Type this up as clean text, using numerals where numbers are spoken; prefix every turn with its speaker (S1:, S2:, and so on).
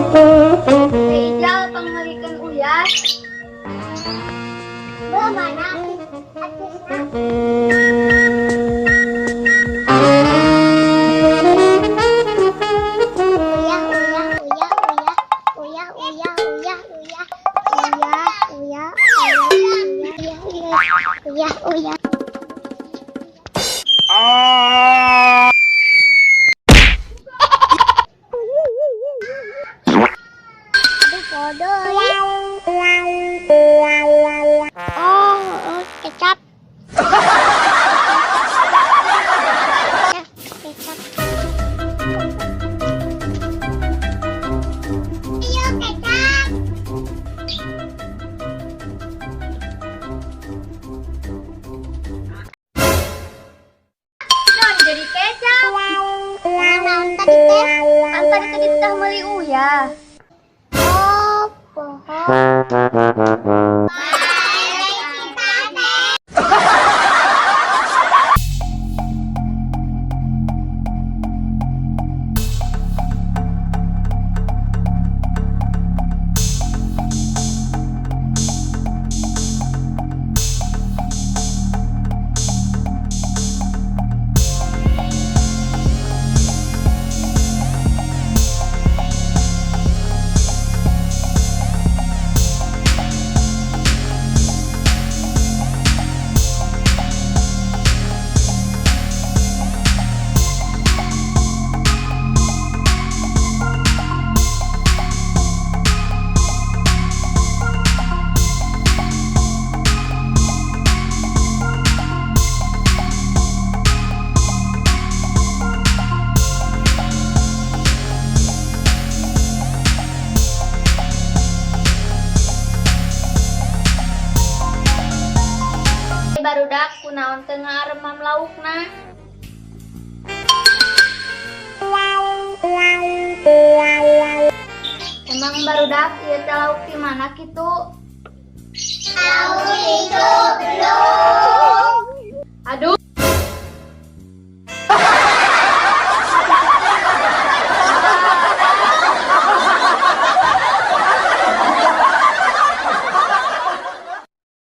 S1: Teh Ijal pangmeulikeun uyah.
S2: Belum mana acisna? Uyah, uyah, uyah, uyah, uyah, uyah, uyah, uyah, uyah, uyah, uyah, uyah, uyah. Aduh, bodoh. Oh, oh, kecap. Kecap, kecap. Iya, kecap.
S1: Naon jadi kecap?
S2: Naon tadi teh?
S1: Kan tadi teh dititah meuli uyah.
S2: Oh, bohong.
S1: Barudak, kunaon teu ngaremam laukna? Emang barudak ieu teh lauk di mana kitu?
S2: Tahu itu belum.